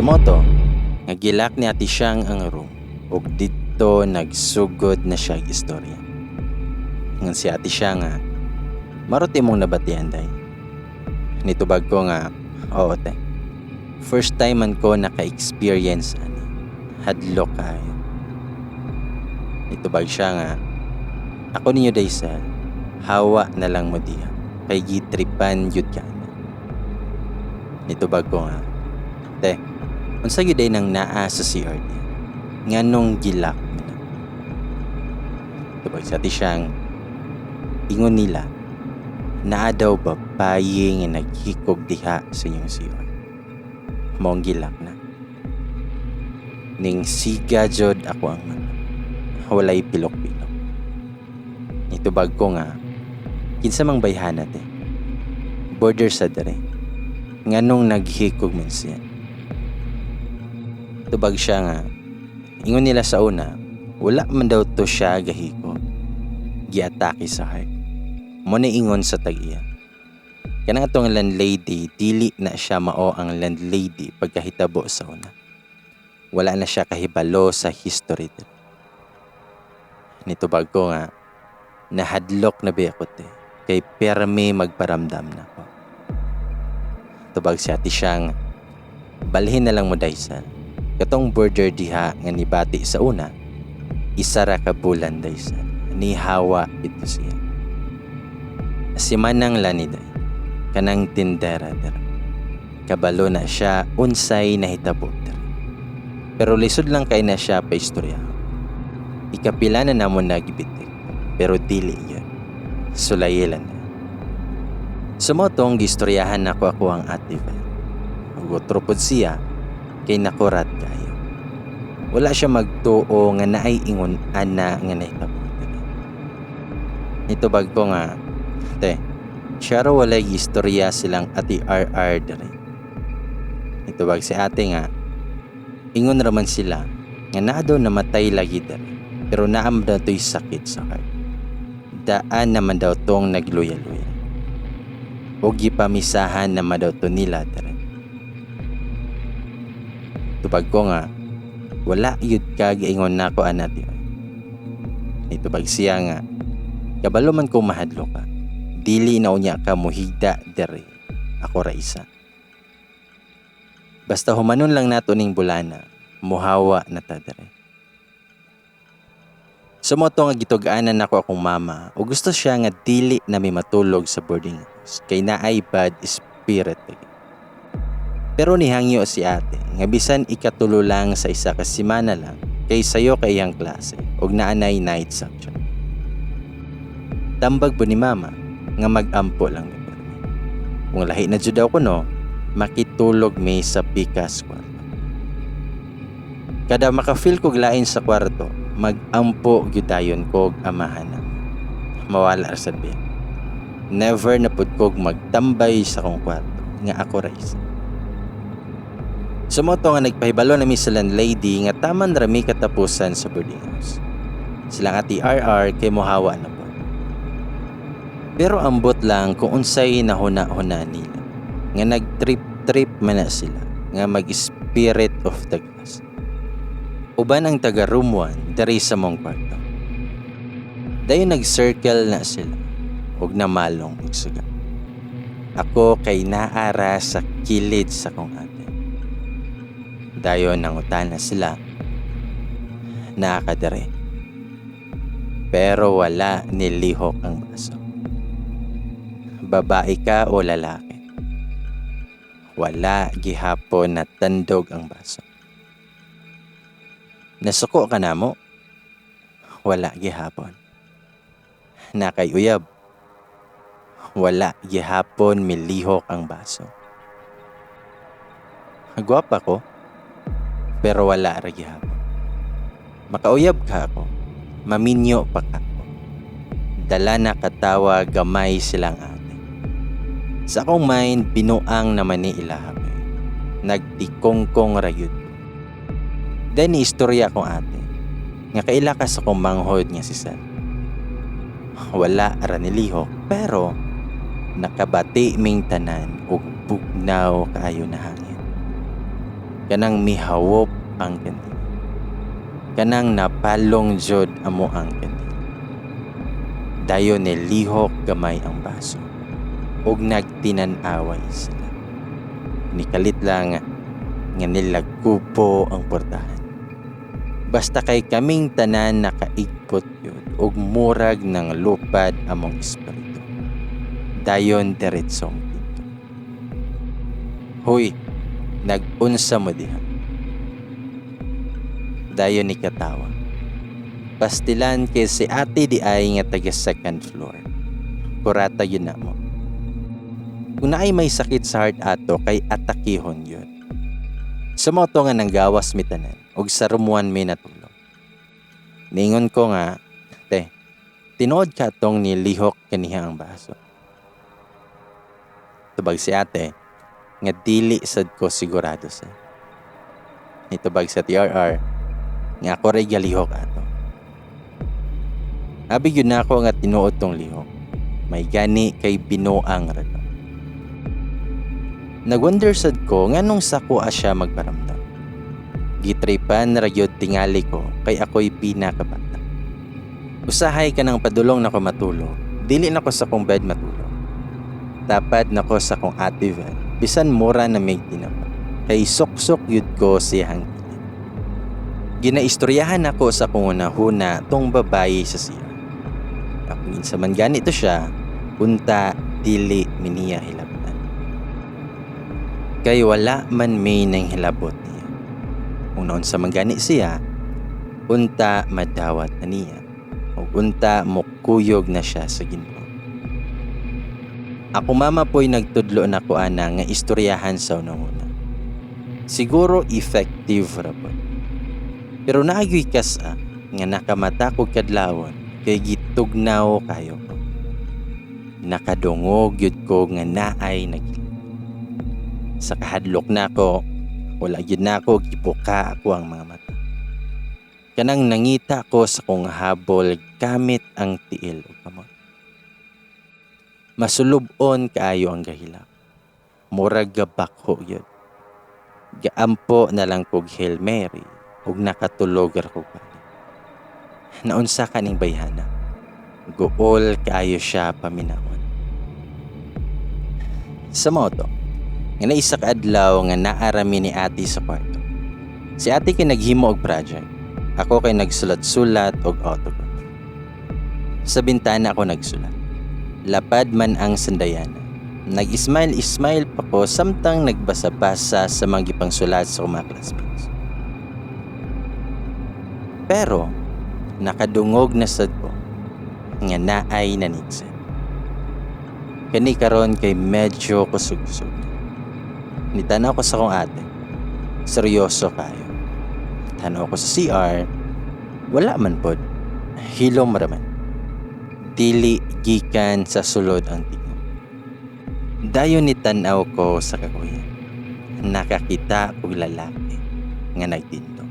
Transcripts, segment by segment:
So mao to nga gi-lock ni Ate Siyang ang room ug didto nagsugod na siya istorya. Ingon si Ate Siyang nga, "Marot imong nabatian, day." Nitubag ko nga, "Oo, te. First time man ko naka-experience ani. Hadlok kaayo." Nitubag siya nga, "Ako ninyo, Daysel, hawa na lang mo diha. Kay gitripan gyud ka na." Nitubag ko nga, "Te, unsa gyud ay nang naa sa CR diha? Nganong gi-lock mo na?" Tubag sa Ate Siyang, ingon nila, naa daw babaye nga naghikog diha sa inyong CR. Maong gi-lock na. Ning siga jud ako ang mata. Walay pilok-pilok. Nitubag ko nga, "Kinsa mang bayhana, te? Border sa dere. Nganong naghikog man siya?" Tubag siya nga, ingon nila sa una, wala man daw to siya gahikog. Giatake sa heart. Mao na ingon sa tag-iya. Kanang atong landlady, dili na siya mao ang landlady pagkahitabo sa una. Wala na siya kahibalo sa history diri. Nitubag ko nga, "Nahadlok na ba ako, te, kay permi magparamdam na ako." Tubag si Ate Siyang, "Balhin na lang mo, Daysel. Katong border diha nga nibati sa una, isa ra ka bulan, Daysel. Nihawa ito siya. Si Manang Laniday, kanang tindera dira. Kabalo na siya unsay nahitabo diri. Pero lisod lang kay na siya pa istorya. Ikapila na namo nagibitik, pero dili yun. Sulayilan na." So mao tong gistoryahan nako ako ang Ate Vel. Ug otro pod siya kay nakurat kayo. Wala siya magtuo nga naay ingon ana nga nahitabo diri. Nitubag ko nga, "Te, siya raw walay istorya silang Ate RR diri." Nitubag si ate nga, ingon raman sila nga naa daw namatay lagi diri, pero naa man daw to'y sakit sa heart. Daan naman daw tong nagluya-luya. O gipamisahan naman daw to nila diri. Tubag ko nga, "Wala yun ka giingon nako ana ti." Nitubag siya nga, "Kabalo man kong mahadlok ka. Dili na unya ka muhigda diri. Ako ra isa. Basta humanon lang nato ning bulana, muhawa na ta diri." So mao to nga gitug-anan nako akong mama o gusto siya nga dili na mi matulog sa boarding house kay naay bad spirit lagi. Pero nihangyo si ate nga bisan ikatulo lang sa isa ka semana lang kay sayo kay iyang klase ug naanay night subject. Tambag po ni mama nga mag-ampo lang mi permi. Kung lahi na jud daw kuno, makitulog mi sa pikas kwarto. Kada maka-feel kog lain sa kwarto, mag-ampo gyud dayon kog amahan na. Mawala ra sad biya. Never na pud kog magtambay sa akong kwarto nga ako ra isa. So mao to nga nagpahibalo na mi sa landlady nga taman ra mi katapusan sa boarding house. Silang Ate RR kay mohawa na po. Pero ambot lang kung unsay nahuna-huna nila nga nag-trip-trip man na sila nga mag-spirit of the glass. Uban ang taga room 1 diri sa mong kwarto. Dayon nag-circle na sila ug namalong og suga. Ako kay naara sa kilid sa kong ate. Dayon nangutana sila, "Naa ka diri?" Pero wala nilihok ang baso. "Babae ka o lalaki?" Wala gihapon natandog ang baso. "Nasuko ka namo?" Wala gihapon. "Naa kay uyab?" Wala gihapon milihok ang baso. "Gwapa ko?" Pero wala ra gihapon. "Makauyab ka ako? Maminyo pa ka ako?" Dala na katawa gamay silang ate. Sa akong mind, binuang naman ni ilaha. Nagtikongkong ra gyud ko. Then ni istorya akong ate nga kaila ka sa akong manghod nga si Sel. Wala ra nilihok pero nakabati ming tanan og bugnaw kaayo na hangin. Kanang mihawop ang kandila. Kanang napalong jud amo ang kandila. Dayon nilihok gamay ang baso ug nagtinan-away sila. Nikalit lang nga nilagkubo ang portahan. Basta kay kaming tanan nakaigpot yun ug murag ng lupad among espiritu. Dayon diretsong pinto. "Huy, nag-unsa mo diha?" Dayon ni katawa. Pastilan kay si ate di ay nga taga second floor. Kurata yun na mo. Kung naay may sakit sa heart ato kay atakihon yun. Sa mao to nga nanggawas mi tanan og sa room 1 mi natulog. Ningon ko nga, "Te, tinuod ka tong nilihok kaniha ang baso?" Tubag si ate nga dili sad ko sigurado sa. Nitubag sa TRR nga ako ray galihok ato. Abi yun na ako nga tinuod tong lihok. May gani kay binuang ra to. Nagwonder sad ko nganong sako siya magparamdam. Gitripan ra gyud tingali ko kay ako'y pinakabata. Usahay ka ng padulong nako matulog, dili nako sa kong bed matulog. Tapad nako sa kong ate Vel, bisan mura na may tinapa. Kay suksok yud ko siyang kilid. Ginaistoryahan ako sa kong hunahuna tong babayi sa siya. Kung insa man ganito siya, unta dili miniya hilabtan. Kay wala man may nang hilabot niya. Kung noon sa man gani siya, unta madawat na niya. O unta mukuyog na siya sa Ginoo. Ako mama po'y nagtudlo na ko ana nga istoryahan sa unang-una. Siguro effective ra pod. Pero naayoy kasa nga nakamata kog kadlawon kay gitugnaw kayo ko. Nakadungog yun ko nga naay nagilid. Sa kahadlok nako, wala gyud nako gibuka ako ang mga mata. Kanang nangita ko sa kong habol gamit ang tiil ug kamot. Masulub-on kaayo ang gahilak. Murag gabakho yun. Gaampo na lang kog Hail Mary ug nakatulog ra kog balik. Naunsa kaning bayhana. Guol kaayo siya paminawon. Sa mao to, nga naisa ka adlaw nga naarami ni ate sa kwarto. Si ate kay naghimo og project. Ako kay nagsulat-sulat og autograph. Sa bintana ako nagsulat. Lapad man ang sandayana. Nag-smile-smile pa ko samtang nagbasa-basa sa mga gipangsulat sa mga classmates. Pero nakadungog na sad ko nga naay nanitsin. Kani karon kay medyo kusog-kusog na. Nitanaw ko sa kong ate. Seryoso kayo. Tanaw ko sa CR, wala man pod. Hilom raman. Dili gikan sa sulod ang tingog. Dayon ni tan-aw ko sa kaguyan. Nakakita og lalaki nga nagtindo.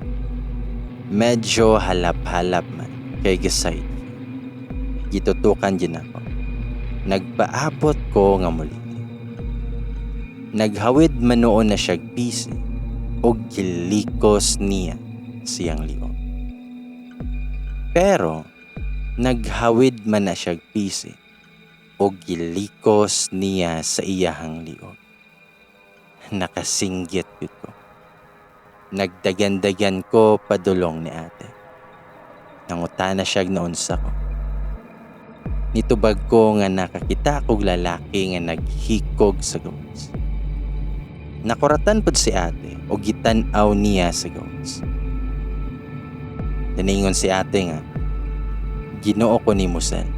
Medyo halap-halap man kay gaside. Gitutukan din ako. Nagpaabot ko nga muli. Naghawid man noon na siyag bisi og gilikos niya siyang liog. Pero naghawid man na siyag bisi og gilikos niya sa iyahang liog. Nakasinggit yun ko. Nagdagan-dagan ko padulong ni ate. Nangutana siya naunsa ko. Nitubag ko nga nakakita kog lalaki nga naghikog sa gawas. Nakuratan pod si ate o gitan-aw niya sa gawas. Naningon si ate nga, "Ginoo ko ni Musel.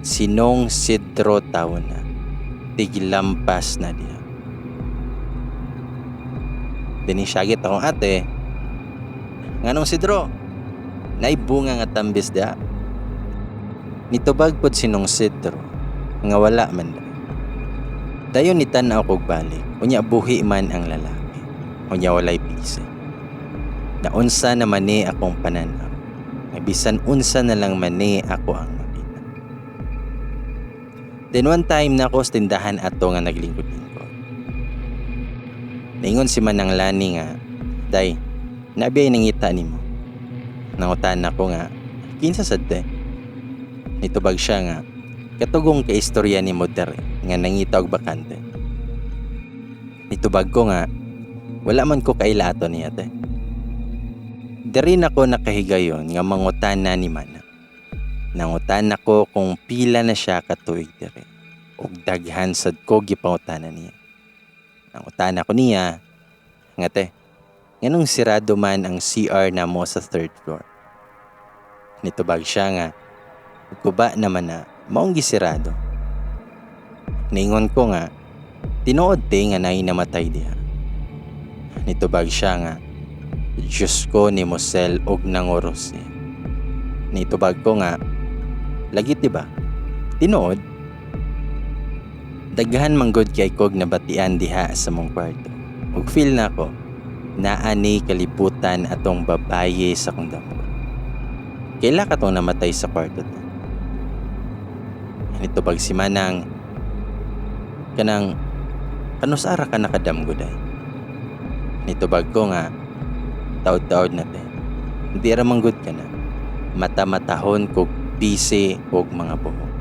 Sinong Sidro tawo na, tiglampas na diha." Dini syagit akong ate, "Nganong Sidro? Naibunga nga tambis diha?" Nitubag pod sinong Sidro nga wala man dai. Dayon ni tan-aw kog balik, unya buhi man ang lalaki, unya walay pisi. Naunsa na man ni akong pananaw, nga bisan unsa na lang man ni ako ang makita. Then one time na ako sa tindahan ato nga naglingkod-lingkod. Naingon si Manang Lani nga, Day, naa bia'y nangita nimo. Nangutana ko nga, kinsa sad te? Nitubag siya nga, katugong kaistorya nimo dere nga nangita og bakante. Nitubag ko nga, wala man ko kaila ato niya te. Diri na ko nakahigayon nga mangutana ni Manang. Nangutana ko kung pila na siya katuig diri. Ug daghan sad ko gipangutana niya. Nangutana ko niya nga, te, nganong sirado man ang CR namo sa third floor? Nitubag siya nga, guba naman na, maong gisirado. Niingon ko nga, tinuod te nga naay namatay diha. Nitubag siya nga, Diyos ko ni Mosel og nanguros siya. Nitubag ko nga, lagi ti ba? Tinuod? Daghan manggod kay kog nabatian diha sa mong kwarto. Ug feel na ko, naa ni kalibutan atong babaye sa kong damgo. Kaila ka tong namatay sa kwarto ta? Nitubag si Manang, kanang kanus-ara ka nakadamgo day? Nitubag ko nga, taod-taod na te. Hindi ra manggod ka na. Mata-matahon kog busy og mga buhok.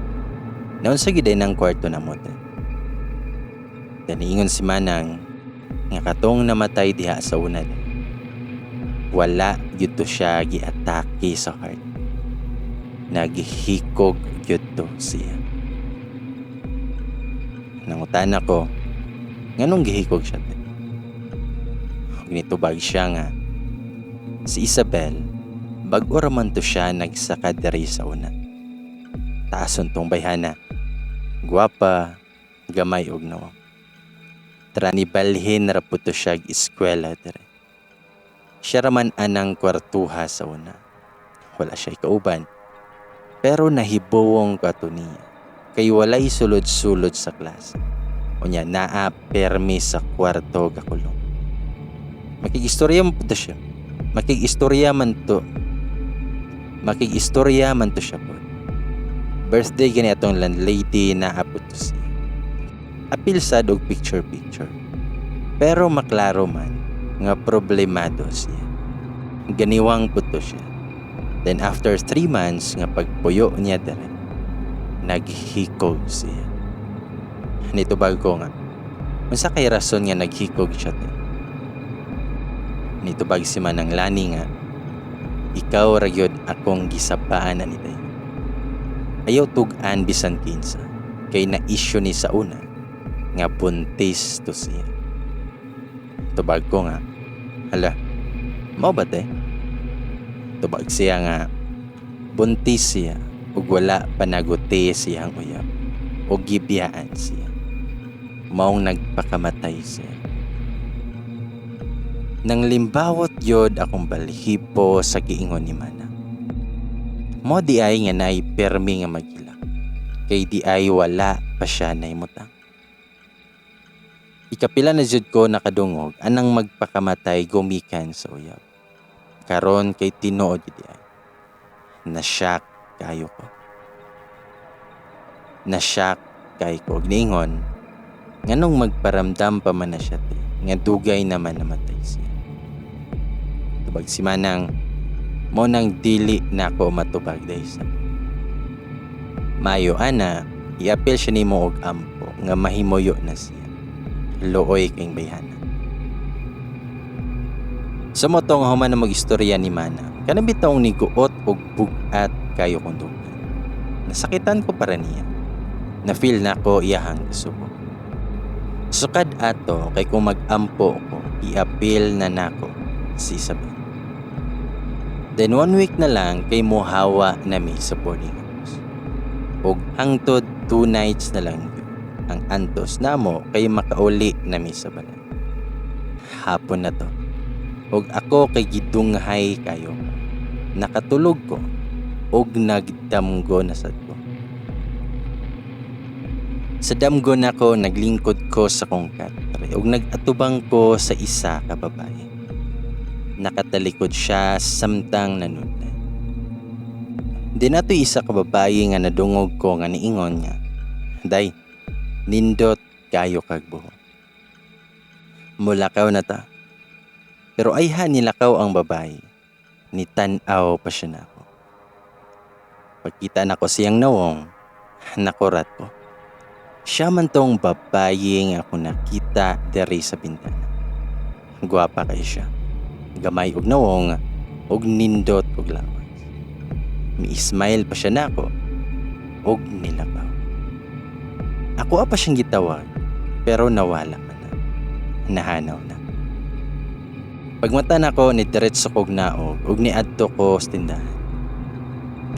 Naunsa gyud ng kwarto na mo te? Daniingon si Manang nga katong namatay diha sa una. Wala gyud to siya giatake sa heart. Naghikog gyud to siya. Nangutana ko, nganong gihikog siya te? Nitubag siya nga, si Isabel, bag-o ra man to siya nagsaka diri sa una. Taason tong bayhana, gwapa, gamay og nawong. Tra nibalhin ra pud to siya eskwela diri. Siya ra man anang kwartuha sa una. Wala siya kauban. Pero nahibuwong ko ato niya. Kay walay sulod-sulod sa klase. Unya naa permi sa kwarto gakulong. Makig-istorya man to siya. Makig-istorya man to. Makig-istorya man to siya po. Birthday gani atong landlady na pud to siya. Apil sad og picture-picture. Pero maklaro man nga problemado siya. Ganiwang pud to siya. Then after 3 months nga pagpuyo niya dere, naghikog siya. Nitubag ko nga, unsa kay rason nga naghikog siya te? Nitubag si Manang Lani nga, ikaw ra gyud akong gisabaan ani day. Ayaw tug-an bisan kinsa, kay na-issue ni sa una nga buntis to siya. Tubag ko nga, hala, mao ba te? Tubag siya nga, buntis siya ug wala panaguti siyang uyab ug gibiyaan siya. Maong nagpakamatay siya. Nang limbawot yod akong balhibo sa giingon ni Mana. Mo di ay nga naay permi nga maghilak, kay di ay wala pa siya nahimutang. Ikapila na jud ko nakadungog anang magpakamatay gumikan sa uyab. Karon kay tinuod di ay. Na-shock kayo ko. Na-shock kay ko. Niingon, nganong magparamdam pa man na siya te, nga dugay naman namatay siya. Tubag si Manang, mo nang dili na ako matubag daysa. Mayo ana, iapil siya nimo og ampo nga mahimuyo na siya. Luoy kayong bayhana. Sa motong human na mag-istorya ni Manang, kanang bitawng niguot og bugat kayo kong dughan. Nasakitan ko para niya. Na-feel na ko iyahang kasubo. Sukad ato kay kung mag-ampo ko, iapil na nako si Isabel. Then 1 week na lang kay mohawa nami sa boarding house. Og hangtod 2 nights na lang yun. Ang antos namo kay makauli nami sa balay. Hapon na to. Og ako kay gidunghay kayo. Nakatulog ko og nagdamgo na sad ko. Sa damgo nako naglingkod ko sa kong katre og nag-atubang ko sa isa ka babae. Nakatalikod siya samtang nanudlay. Di nato isa ka babae nga nadungog ko nga niingon nga, Day, nindot kayo kag buhok. Mulakaw na ta. Pero ayha nilakaw ang babae, nitan-aw pa siya nako. Pagkita nako siyang nawong, nakurat ko. Siya man tong babae nga ako nakita diri sa bintana. Gwapa kay siya. Gamay og nawong og nindot og lawas. Mi-smile pa siya nako og nilakaw. Ako pa siyang gitawag pero nawala man na. Nahanaw na. Pagmata nako, ni diretso kog naog ug niadto ko sa tindahan.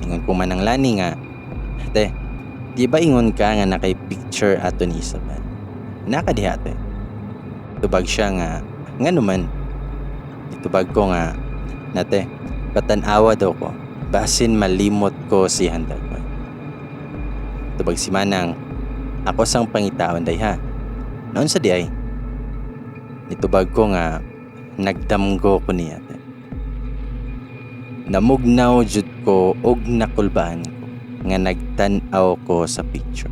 Ingon ko Manang Lani nga, "Ate, di ba ingon ka nga nakay picture ato ni Isabel? Naka diha, ate?" Tubag siya nga, "Ngano man?" Itubag ko nga, "Nate, patan-awa daw ko, basin malimot ko si Handagway." Tubag si Manang, "Ako sang pangitaon day ha. Noon sa di ay?" Nitubag ko nga, "Nagdamgo ko niya, ate." Namugnaw jud ko og nakulbaan ko nga nagtan-aw ko sa picture.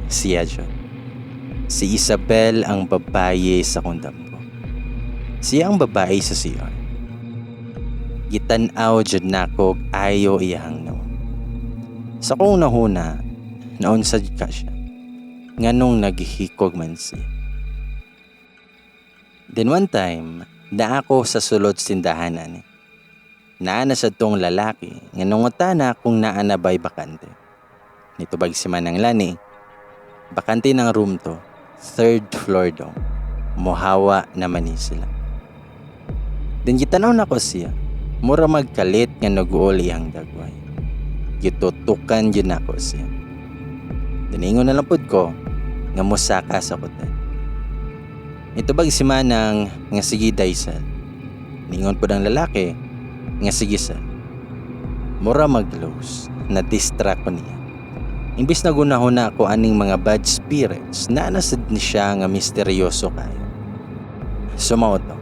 Siya jud. Si Isabel ang babaye sa kong damgo. Siya ang babae sa CR. Gitan-aw jud nako og ayo iyahang nawong. Sa kong nahuna, naunsa jud ka siya. Nganong naghihikog man siya? Then one time, naa ako sa sulod sa tindahan ani. Naa na sa tong lalaki nga nangutana kung naa na ba'y bakante. Nitubag si Manang Lani, bakante ng room to, third floor daw. Muhawa naman ni sila. Then gitanaw nako siya, mura magkalit nga nag-uol iyang dagway. Gitutukan yun nako siya. Then ingon na lang pud ko nga musaka sa hotel. Nitubag si Manang nga, "Sige, Daisel." Ningon pud ang lalaki nga, "Sige, sir." Mura mag-close, na distract ko niya. Imbis na gunahuna ko aning mga bad spirits, naa na sad ni siya nga misteryoso kayo. So mao to,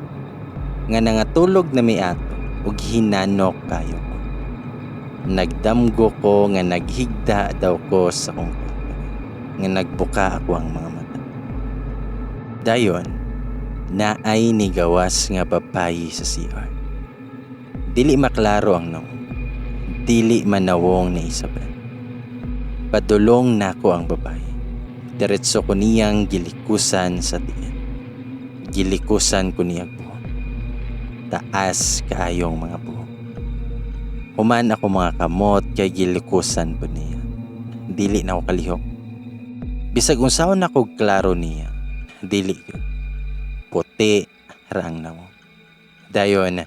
nga nangatulog na mi ato ug hinanok kayo ko. Nagdamgo ko nga naghigda daw ko sa kong kwarto, nga nagbuka ako ang mga mata. Dayon, naay nigawas nga babayi sa CR. Dili maklaro ang nawong. Dili manawong ni Isabel. Padulong nako ang babae. Diretso ko niyang gilikusan sa tiil. Gilikusan ko niya buhok. Taas kaayong mga buhok. Human ako mga kamot kay gilikusan po niya. Dili na ako kalihok. Bisag unsaon ako klaro niya, dili yun. Puti ra ang nawong. Dayon,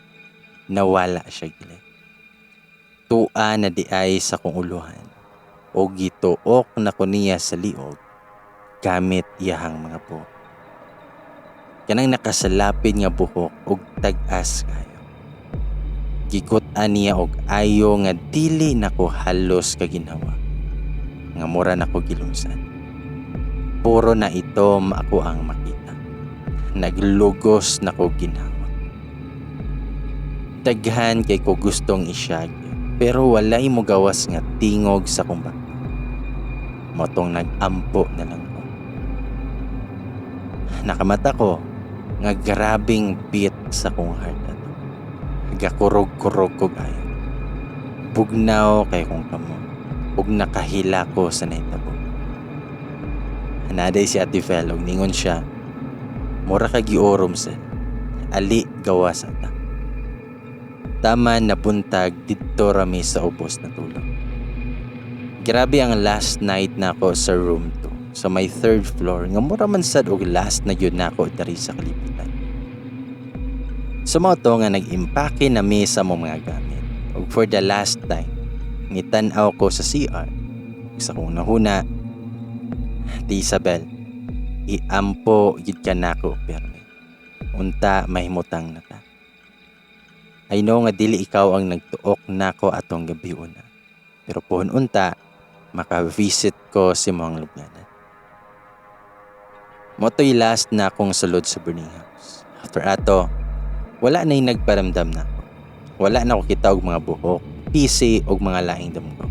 nawala siya gili. Tua na di ay sa kong uluhan o gituok na ko niya sa liog gamit iyahang mga buhok. Kanang nakasalapid nga buhok og tag-as kayo. Gigut-an niya og ayo nga dili nako halos kaginhawa. Nga mura nako gilumsan. Puro na itom ako ang makita. Naglugos nako ginhawa. Daghan kay ko gustong isyag pero walay mo gawas nga tingog sa kong bakto. Motong nag-ampo na lang ko. Nakamata ko nga grabing beat sa kong heart ato. Gakurog-kurog ko ayo. Bugnaw kay kong kamot ug nakahila ko sa nahitabo. Hanaday si Ate Fel ug ningon siya, "Mura ka giurom, sir. Ali, gawas ata." Tama na buntag, didto rami sa ubos na tulog. Grabe ang last night nako sa room 2 sa may third floor nga mura man sad og last na gyud nako diri sa kalibutan. So mao to nga nag-impake na mi sa among mga gamit. Ug for the last time, nitan-aw ko sa CR. Sa kong nahuna, "Ti Isabel, iampo gid ka nako permi. Unta mahimutang na ta. I know nga dili ikaw ang nagtuok nako atong gabi una. Pero puhon unta, maka-visit ko sa imong lubnganan." Mao to'y last na akong sulod sa burning house. After ato, wala na'y nagparamdam nako. Wala na ko kita og mga buhok, pisi og mga laing damgo.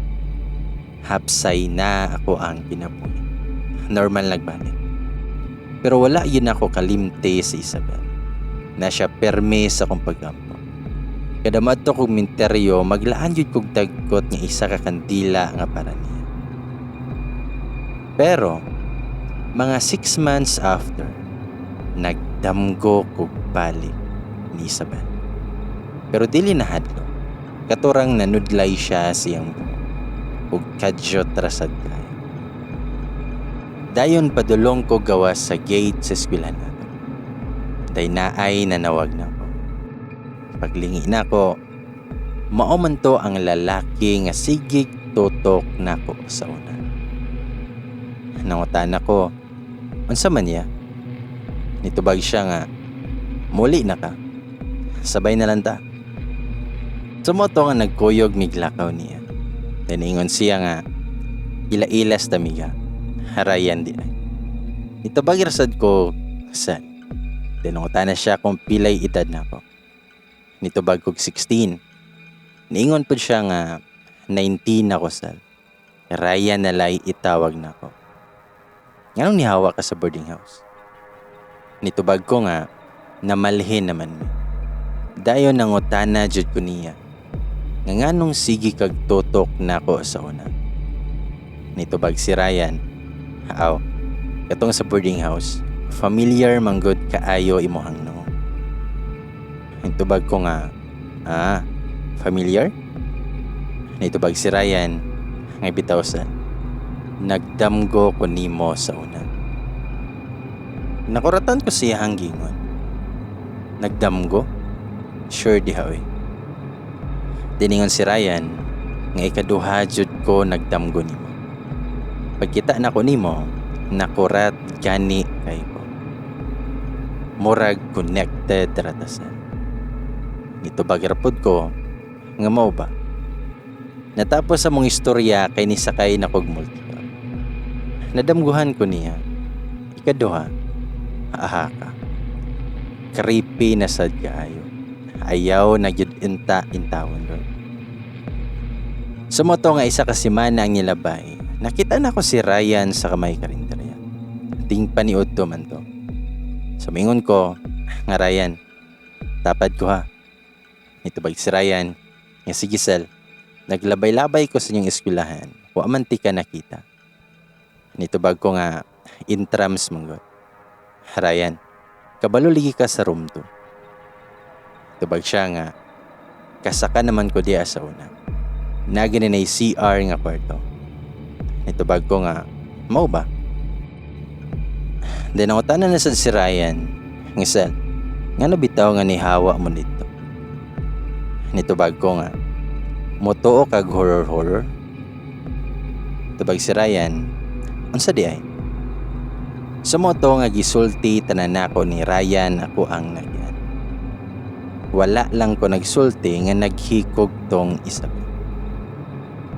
Hapsay na ako ang kinabuhi. Normal nagbalik. Pero wala yun ako kalimte si Isabel. Na siya permi sa akong pagkampo. Kada moadto kog minteryo, maglaan gyud kog tagkot nga isa ka kandila nga para niya. Pero mga 6 months after, nagdamgo kog balik ni Isabel. Pero dili na hadlok. Kato rang nanudlay siya siyang buhok. Ug kadyot ra sad kaayo. Dayon padulong ko gawas sa gate sa eskwelahan nato. Day naay nanawag nako. Paglingi nako, mao man to ang lalaki nga sigig tutok nako sa una. Nangutana ko, "Unsa man niya?" Nitubag siya nga, "Muli na ka. Sabay na lang ta." So mao to nga nagkuyog mig lakaw niya. Then ingon siya nga, "Ila-ilas ta miga. Ryan diay." Nitubag ra sad ko, "Sal." Then nangutana siya kung pilay edad nako. Nitubag kog 16. Niingon pod siya nga, "19 ako, Sal. Ryan na lay itawag nako. Nganong nihawa ka sa boarding house?" Nitubag ko nga, namalhin naman mi. Dayon nangutana jud ko niya nga nganong sige kag tutok nako sa una. Nitubag si Ryan, "Aw, katong sa boarding house, familiar manggod kaayo imuhang no." Nitubag ko nga, "Ah, familiar?" Nitubag si Ryan, nga bitaw sa, "Nagdamgo ko nimo sa una." Nakuratan ko siya hanggingon. "Nagdamgo? Sure diha oy." Tiningon si Ryan nga ikaduha jud ko nagdamgo nimo. Pagkita nako nimo, nakurat gani kay ko. Murag connected ra ta, Sal. Nitubag ra pod ko nga mao ba. Natapos sa mong istorya kay nisakay na kog multicab. Nadamguhan ko niya. Ikaduha, aha ka. Creepy na sad kaayo. Ayaw na gyud inta intawon ron. So mao to nga isa ka semana ang nilabay, nakita nako si Ryan sa kamay karinderya. Ting paniudto man to. So mingon ko nga, "Ryan, tapad ko ha." Nitubag si Ryan nga, "Sige, Sel, naglabay-labay ko sa inyong eskwelahan. Wa man ti ka nakita." Nitubag ko nga, intrams manggod. "Ryan, kabalo ligi ka sa room 2." Tubag siya nga, kasaka naman ko diya sa una. Nagi na CR nga kwarto. Nitubag ko nga, mao ba? Then ang na na sad si Ryan, nga, "Sel, ngano bitaw nga nihawa mo dito?" Nitubag ko nga, "Motuo kag horror horror?" Tubag si Ryan, "Unsa diay?" So mao to nga gisulti tanan nako ni Ryan ako ang nagyan. Wala lang ko nagsulti nga naghikog tong Isabel.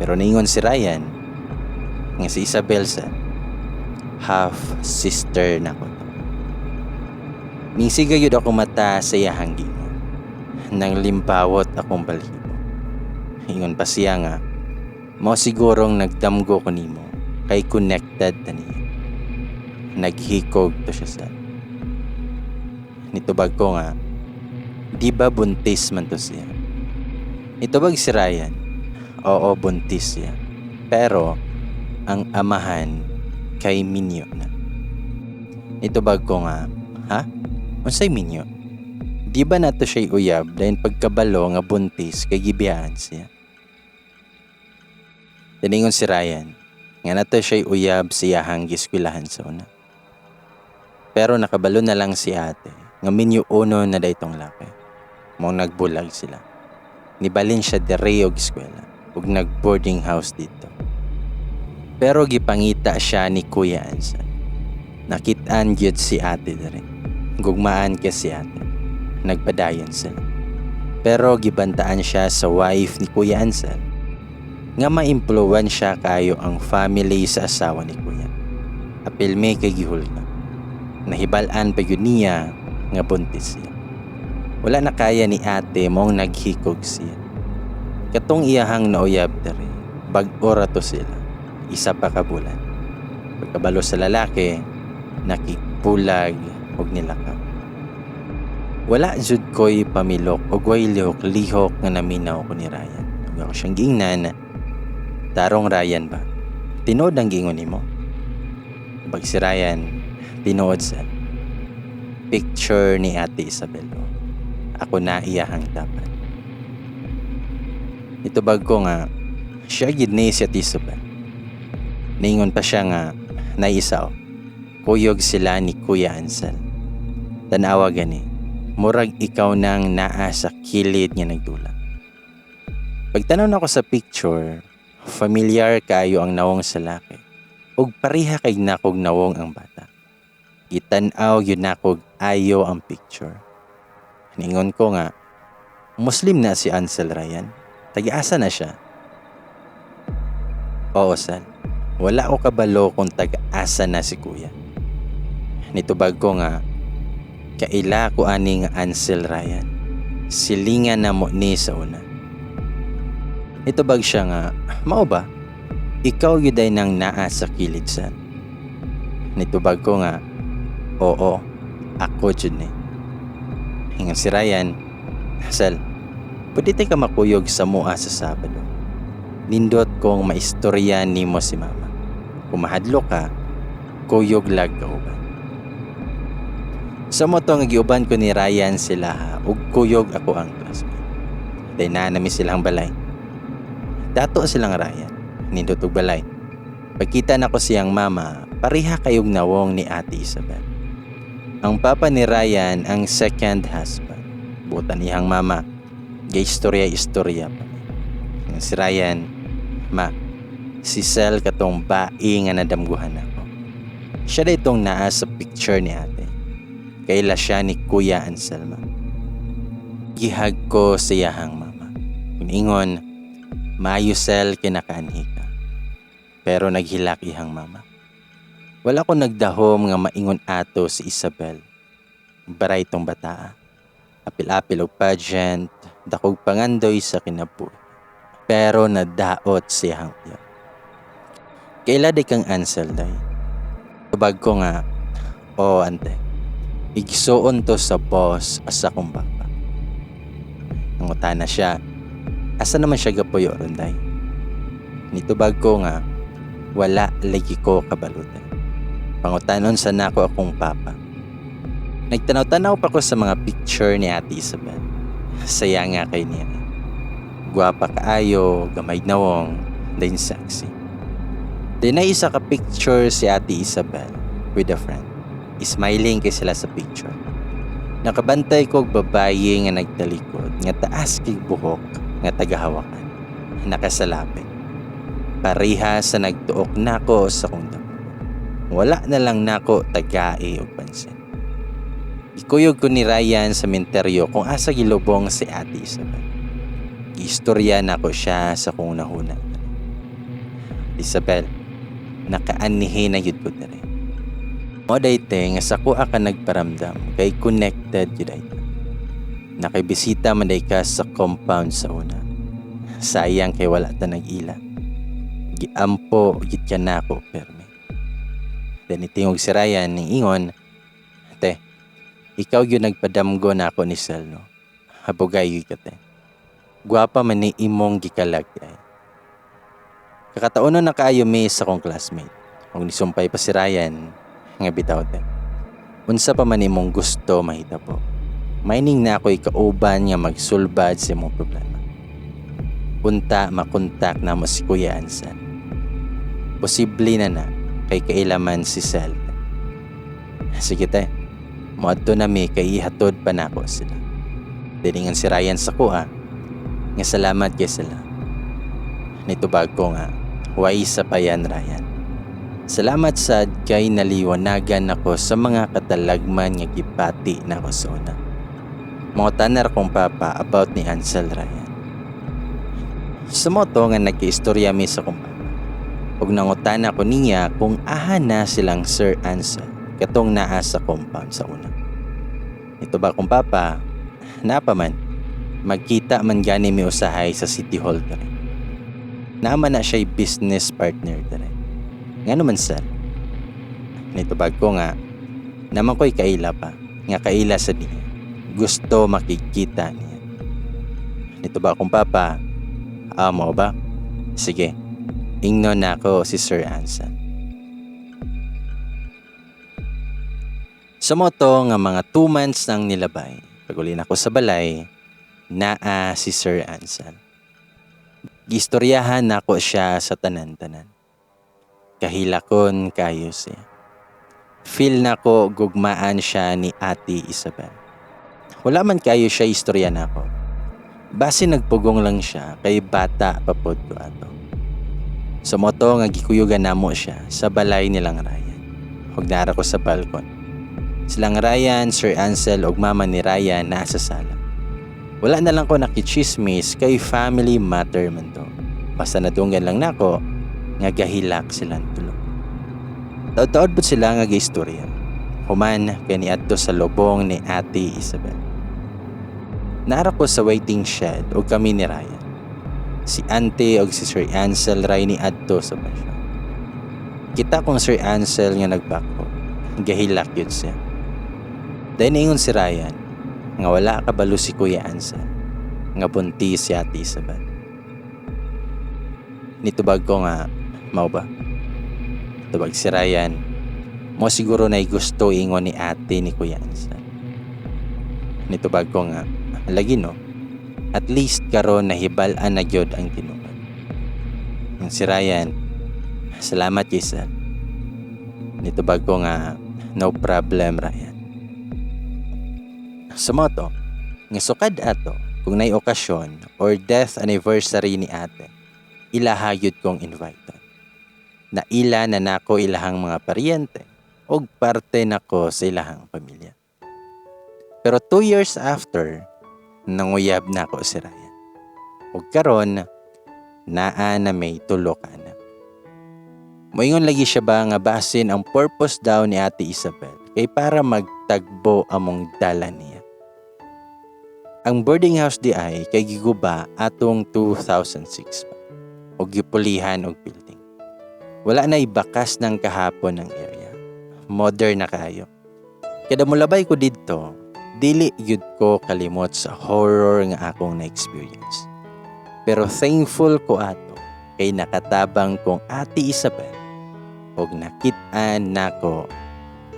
Pero ningon si Ryan nga si Isabel sa half sister nako to. Ningsiga gyud ako mata sa iyahang gingon. Nang limbawot akong balhibo. Ingon pa siya nga, mao sigurong nagdamgo ko nimo kay connected ta niya. Naghikog to siya sa. Nitubag ko nga, "Di ba buntis man to siya?" Nitubag si Ryan, "Oo, buntis siya. Pero, ang amahan kay minyo na." Nitubag ko nga, "Ha? Unsay minyo? Di ba nato siya uyab dahil pagkabalo nga buntis kay gibiyaan siya?" Tiningon si Ryan, nga nato siya uyab siyahang giskwilahan sa una. Pero nakabalo na lang si ate, nga minyo uno na daytong laki. Mao nagbulag sila. Nibalin siya dere og eskwela ug nag boarding house dito. Pero gipangita siya ni Kuya Ansan. Nakitaan gyud si ate dere. Gugmaan kay si ate. Nagpadayon sila. Pero gibantaan siya sa wife ni Kuya Ansel nga maimpluwensya kayo ang family sa asawa ni Kuya. Apil mi kay gihulga. Nahibal-an pa gyud niya nga buntis siya. Wala na kaya ni ate, mong naghikog siya. Katong iyahang nauyab dere, bag-o ra to sila. Isa pa ka bulan. Pagkabalo sa lalaki, nakigbulag og nilakaw. Wala jud ko'y pamilok og way lihok-lihok nga naminaw ko ni Ryan. Ug ako siyang giingnan, "Tarong Ryan ba? Tinuod ang giingon nimo?" Tubag si Ryan, "Tinuod sa picture ni Ate Isabel. Ako na iyahang tapad." Nitubag ko nga, siya gid ni si Ate Isabel. Niingon pa siya nga, "Naisa o. Kuyog sila ni Kuya Ansel. Tanawa gani, murag ikaw nang naa sa kilid nga nagdula." Pagtanaw nako sa picture, familiar kaayo ang nawong sa laki. Ug pareha kay nakog nawong ang bata. Gitan-aw gyud nakog ayo ang picture. Ningon ko nga, "Muslim na si Ansel, Ryan. Taga-asa na siya?" "Oo, Sal. Wala ko kabalo kung taga-asa na si kuya." Nitubag ko nga, "Kaila ko ani nga Ansel, Ryan. Silingan na mo ni sa una." Nitubag siya nga, "Mao ba? Ikaw gyud ay nang naa sa kilid, Sal." Nitubag ko nga, "Oo, ako jud ni." Ingon si Ryan, "Sal, pwede tay ka makuyog sa mua sa Sabado. Nindot kong maistorya nimo si mama. Kung mahadlok ka, kuyog lag kauban." Sa mao to nga giuban ko ni Ryan sila ha, ug kuyog ako ang classmate. Dahil naa nami silang balay. Dato silang Ryan, nindot og balay. Pagkita nako siyang mama, pareha kayog nawong ni Ate Isabel. Ang papa ni Ryan ang second husband. Butan iyang mama, ga istorya-istorya pa. Ang si Ryan, "Ma, si Sel katong bai nga nadamguhan ako. Siya da itong naa sa picture ni ate. Kaila siya ni Kuya Anselma." Gi-hug ko sa iyahang mama. Ingon, "Maayo Sel, kinakaanhi ka." Pero naghilak ihang mama. Wala ko nagdahom nga maingon ato si Isabel. Baray itong bataa. Apil-apil og pageant, dakog pangandoy sa kinabuhi. Pero nadaot siyang uyab. "Kaila di kang Ansel, day?" Tubag ko nga, "Oo, ante. Igsuon to sa boss asa kong baba." Nangutana siya, "Asa naman siya gapuyo ron, day?" Nitubag ko nga, "Wala lagi ko kabalutan. Pangutanon sa nako akong papa." Nagtanaw-tanaw pa ko sa mga picture ni Ate Isabel. Saya nga kay niya. Gwapa kaayo, gamay nawong, then sexy. Then na isa ka picture si Ate Isabel with a friend. Smiling kay sila sa picture. Nakabantay ko og babaye nga nagtalikod, nga taas kay buhok, nga tagahawakan. Nakasalapit. Pareha sa nagtuok nako sa kong damo. Wala na lang nako tagai og pansin. Ikuyog ko ni Ryan sa menteryo kung asa gilubong si Ate Isabel. Giistorya nako siya sa kong nahuna. "Isabel, nakaanihi na gyud ko diri. Mo dayte nga sa kuha ka nagparamdam kay connected gyud ay. Nakibisita man day ka sa compound sa una. Sayang kay wala ta nag-ila. Giampo gid ka nako permi." Then itingog si Ryan ning ingon, "Te, ikaw gyud nagpadamgo nako ni Sel, no. Habugay gyud ka, te. Gwapa man ni imong gikalag ay." Kakataonon na kaayo mi sa akong classmate. Ug nisumpay pa si Ryan nga, "Bitaw, te. Unsa pa man imong gusto mahitabo. Maining na ako'y kauban nga magsulbad sa imong problema. Unta makontak na mo si Kuya Ansan. Posible na na kay kailaman si Sel. Sige te, moadto na mi kay ihatod pa nako sila." Diningan si Ryan sa kuha nga, "Salamat kay sila." Nitubag ko nga, "Way sa payan, Ryan. Salamat sad kay naliwanagan ako sa mga katalagman nga gibati nako sa una. Mangutana ra kong papa about ni Ansel, Ryan." Sa mao to nga nagkaistorya mi sa kong papa. Ug nangutana ko niya kung aha na silang Sir Ansel katong naa sa compound sa una. Nitubag kong papa, "Naa pa man. Magkita man gani mi usahay sa City Hall dere. Naa man na siya'y business partner dere. Ngano man, sir?" Nitubag ko nga, "Naman ko'y kaila pa, nga kaila sa niya. Gusto makikita niya. Nitubag akong papa, "Ah, mao ba? Sige, ingnon nako si Sir Ansel." Sa mao to nga mga 2 months nang nilabay, pag-uli nako sa balay, naa si Sir Ansel. Giistoryahan nako siya sa tanan-tanan. Kahilakon kayo siya. Feel nako gugmaan siya ni Ate Isabel. Wala man kayo siya istorya nako. Base nagpugong lang siya kay bata pa pod ko ato. Sa mao to nga gikuyugan namo siya sa balay nilang Ryan. Ug naara ko sa balkon. Silang Ryan, Sir Ansel ug mama ni Ryan nasa sala. Wala na lang ko nakichismis kay family matter man to. Basta nadunggan lang nako nga gahilak silang tulo. Taod-taod pud sila nga giistorya. Human kay niadto sa lubong ni Ate Isabel. Naara ko sa waiting shed og kami ni Ryan. Si Ante og si Sir Ansel ray ni adto sa pasyon. Kita kong Sir Ansel nga nagbako. Gahilak yun siya. Dahil niingon si Ryan nga wala kabalo si Kuya Ansel nga buntis si Ate Isabel. Nitubag ko nga, "Mao ba?" Tubag si Ryan, "Mao siguro na gusto ingon ni ate ni Kuya Ansel." Nitubag ko nga, "Lagi no, at least karon nahibal-an na gyud ang tinuod." Ang si Ryan, "Salamat Giselle." Nitubag ko nga, "No problem, Ryan." Sa mao to, nga sukad ato, kung nay okasyon or death anniversary ni ate, ilaha gyud kong invite. Na ila na nako ilahang mga paryente og parte nako sa ilahang pamilya. Pero 2 years after, nanguyab nako si Ryan. Ug karon, naa na may tulo ka anak. Moingon lagi siya ba nga basin ang purpose daw ni Ate Isabel kay para magtagbo among dala niya. Ang boarding house di ay kay giguba atong 2006 pa ug gipulihan og building. Wala na ibakas ng kahapon ng area. Modern na kayo. Kada mulabay ko didto, dili gyud ko kalimot sa horror nga akong na-experience. Pero thankful ko ato kay nakatabang kong Ate Isabel ug nakit-an nako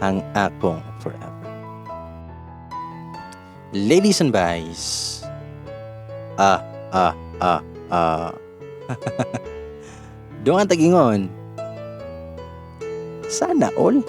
ang akong forever. Ladies and boys, ah, ah, ah, ah. Dungan tagingon, sana all.